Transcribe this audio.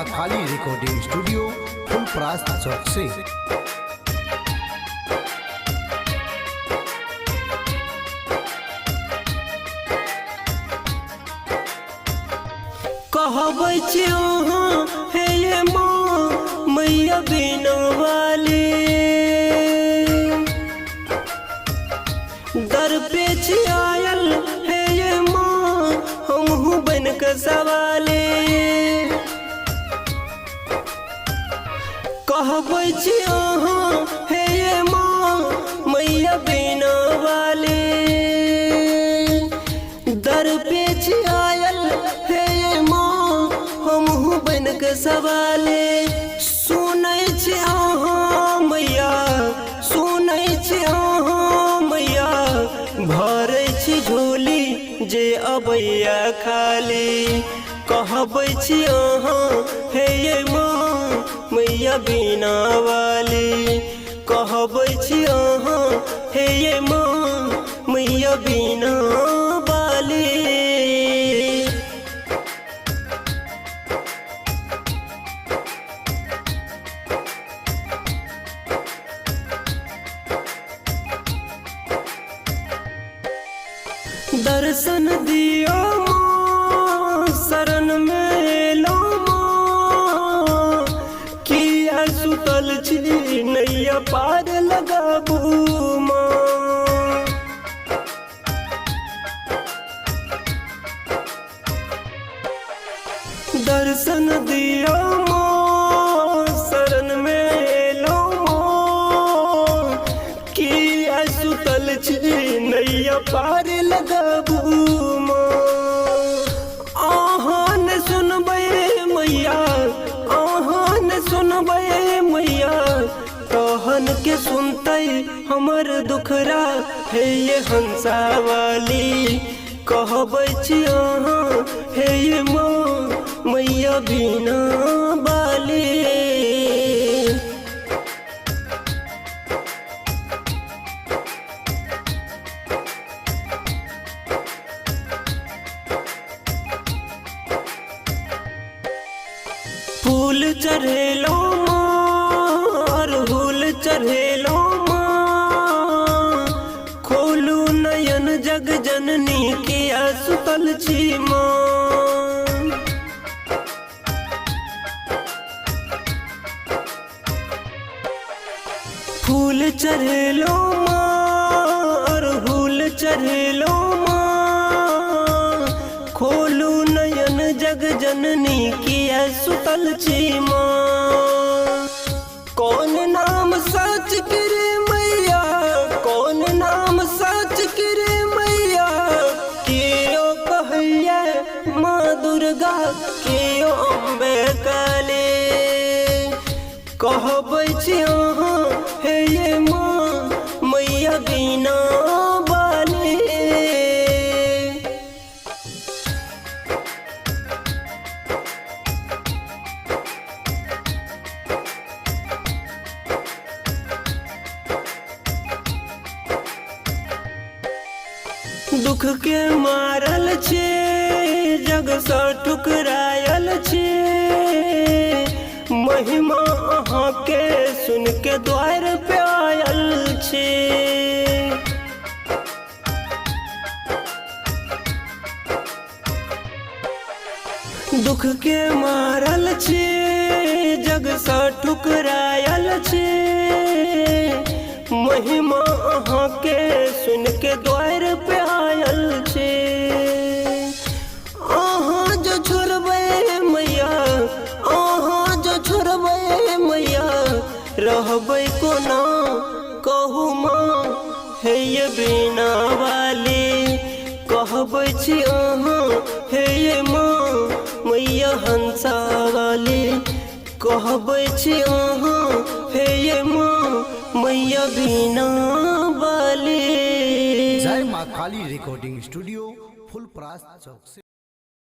माँ काली recording studio, Phulparas चौक से। कहबै छी अहाँ हे ये माँ मैया बिना वाली, दर पे छी आयल हे ये माँ हमहूँ बन के सवाले। कहबै छी अहाँ हे ये माँ मैया बिना वाली, दर पे छी आयल हे ये माँ हमहूँ बन के सवाले। सुनै छी अहाँ मैया, सुनै छी अहाँ मैया, भरै छी झोली जे अबैया खाली। कहबै छी अहाँ हे ये माँ मैया बिना वाली, कहबै छी अहाँ हे ये माँ मैया बिना वाली। दर्शन दियो माँ, शरण में एलो माँ, किया सुतल छी नैया पार लगाबू माँ। दर्शन दियो माँ, शरण में एलो माँ, किया सुतल छी नैया पार लगाबू माँ। अहाँ ने सुनबै मैया, अहाँ ने सुनबै मैया, तहन के सुनतै हमर दुखरा हे ये हंसा वाली। कहबै छी अहाँ हे ये माँ मैया बिना वाली। फूल चढ़ेलो माँ, अड़हुल चढ़ेलो माँ, खोलू नयन जग जननी किया सुतल छी माँ। फूल चढ़ेलो माँ, अड़हुल चढ़ेलो माँ, खोलू नयन जग जननी किया सुतल छी माँ। कौन नाम सच करे मैया, कौन नाम सच करे मैया, केओ कहैया माँ दुर्गा केओ अम्बे काली। कहबै छी अहाँ हे ये माँ मैया बिना वाली। दुख के मारल छे, जग सँ ठुकरायल छे, महिमा अहाँ के सुन के द्वार पे आयल छे। दुख के मारल छे, जग सँ ठुकरायल छे, महिमा अहाँ के सुन के द्वार पे आयल छे। अहाँ जो छोड़बै मैया, अहाँ जो छोड़बै मैया, रहबै कोना कहू माँ हे ये बिना वाली। कहबै छी अहाँ हे ये माँ मैया हंसा वाली, कहबै छी अहाँ हे ये माँ मैया बिना वाली। जय माँ काली रिकॉर्डिंग स्टूडियो, फुलपरास चौक से।